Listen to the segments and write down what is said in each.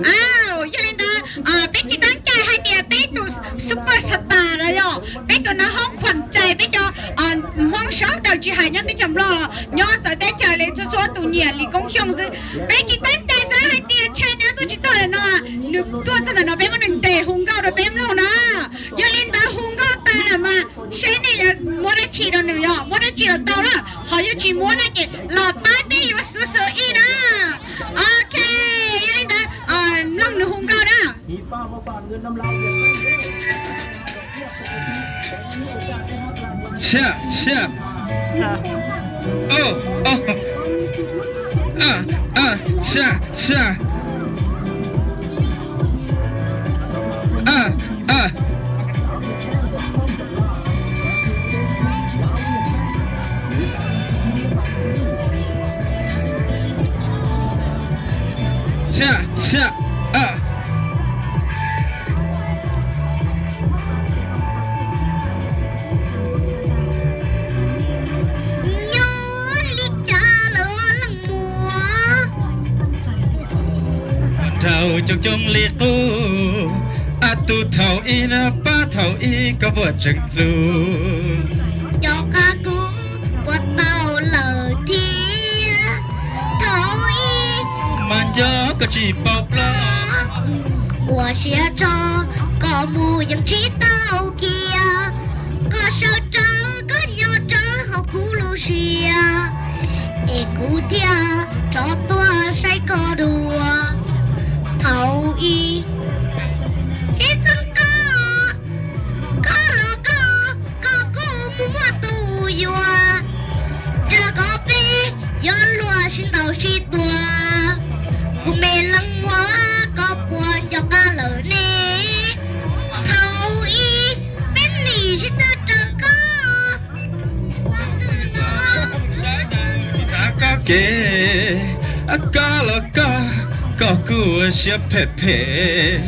Aw, yog li ntawd, peb tsis tab cai hais tias peb tus super star no yog peb tus nab hoob khuam cai, peb cov Hmoob sawv daws tsis hais nyob teb chaws Nplog los nyob txawv teb chaws li txhua txhua tus nyiam Lis Koob Xyooj xwb. Peb tsis tab cai xav hais tias ntshe nws tuaj tsis txog ntawm no, nws tuaj txog ntawm no peb muab nws ntes hu nkauj rau peb mloog na. Yog li ntawd hu nkauj tas lawm mas seb nej yuav muab dab tsi rau nws, yog muab dab tsi los tau na, ho yog tsis muab na ces los pab peb yuav xuv xuv ib na. Ok, yog li ntawd mloog nws hu nkauj na. Tshia, tshia. Tshia, tshia. Tshia, tshia. Nyob li cas lawm leej muam? Nraug coob coob li qub, ab tug thaum ub pab thaum ub koj puas tseem hlub? Nco qab kuv puas tau lawm thiab? Thaum ub mas nco koj tsis paub plab. Ua siab tso, koj mus yeej tsis tau kiag. Koj sawv tsawv koj nyob rawv hauv kuv lub siab, es kuv thiaj rov tuaj saib koj dua. Thaum ub, tsis txeeb koj, koj los koj, koj kuj mus muaj tus yuav, dag kom peb yuav luag sib ntaus sib tua. Kuv me leej muam, koj puas nco qab lawm ne? Thaum ub peb nim sib tw raws koj. Koj kev, koj los koj, koj kuj ua siab phem phem.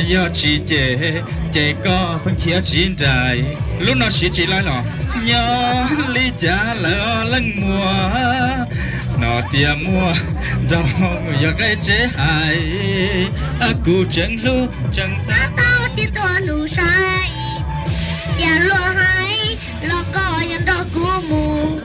Yog tsis ces, ces koj pheej khiav tsis nraim. Lub no siv tsis laib los. Nyob li cas lawm leej muam? No tias muaj nraug yog nqe tsev hais, kuv tseem hlub tseem xav tau thiab tuaj mus saib. Cia luag hais los koj yuav nrog kuv mus.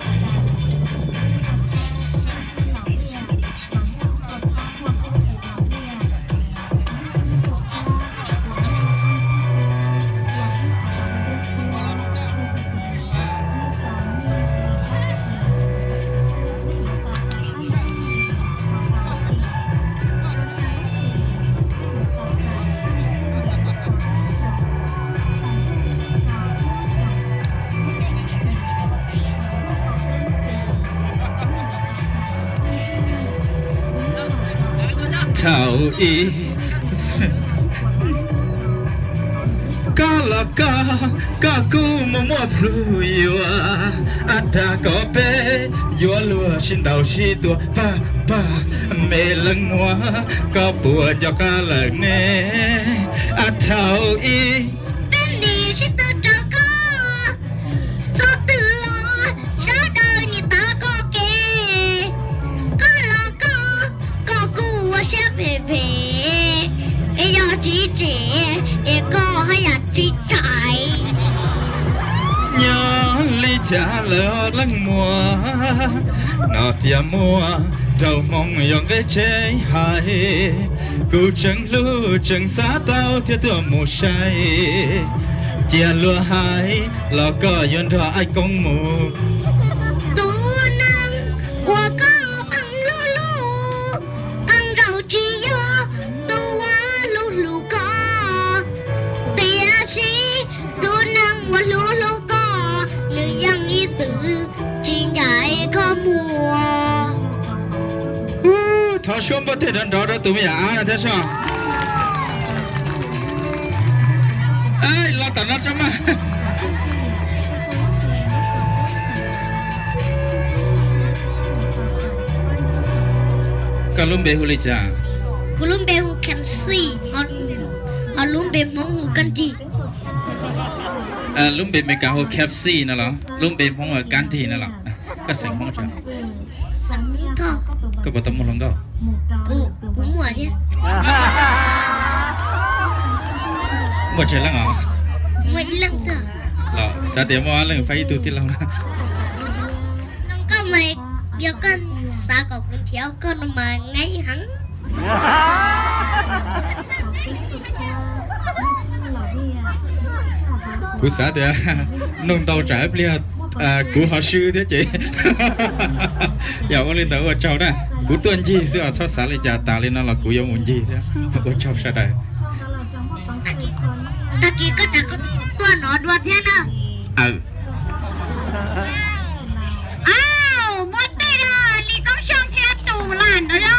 Thaum ub, koj los koj, koj kuj mus muaj plhus yuav, dag kom peb yuav luag sib ntaus sib tua. Pag pag, me leej muam, koj puas nco qab lawm ne? Thaum ub, peb nim sib tw raws koj. Txog twg los sawv daws nim tav koj kev. Koj los koj, koj kuj ua siab phem phem, es yog tsis tsev es koj haj yam tsis txhais. Nyob li cas lawm leej muam? No tias muaj nraug Hmoob yog nqe tsev hais, kuv tseem hlub tseem xav tau thiab tuaj mus saib. Cia luag hais los koj yuav nrog Aib Koob mus. Tus neeg uas koj pheej hlub hlub, qee zaug tsis yog tus uas hlub hlub koj. Tiam sis tus neeg uas hlub hlub koj, nws yeej ib txwm tsis ncaim koj mus. Thov suab npuaj teg nrov nrov rau tus me nyuam ab no thiab soj. Los tom no tso mas. Koj lub npe hu li cas? Kuv lub npe hu Kham Xij, ho lub npe Hmoob hu Kab Nrig. Lub npe Meskas hu Kham Xij no los lub npe Hmoob Kab Nrig no los? Koj xeem Hmoob tso. Xeem Hmoob Thoj. Koj puas tau muaj hluas nkauj? Kuv muaj thiab. Muaj tsawg leej os? Muaj ib leej xwb. Los xav tias muaj ob leej faib ib tug tij laug na. Hluas nkauj mas yog koj xav kom kuv nrhiav koj no mas nqaim heev. Kuv xav tias nug ntau tsam ib pliag kuv ho swb thiab ces yog ua li ntawd ua tsaug na. Kuv tuaj ncig xwb os, txhob xav li cas, tas li no los kuv yuav mus ncig thiab. Ua tsaug sawv daws. Tag kis koj rov tuaj nov dua thiab na. Aw, muab tej no li Koob Xyooj thiab tus lam nrog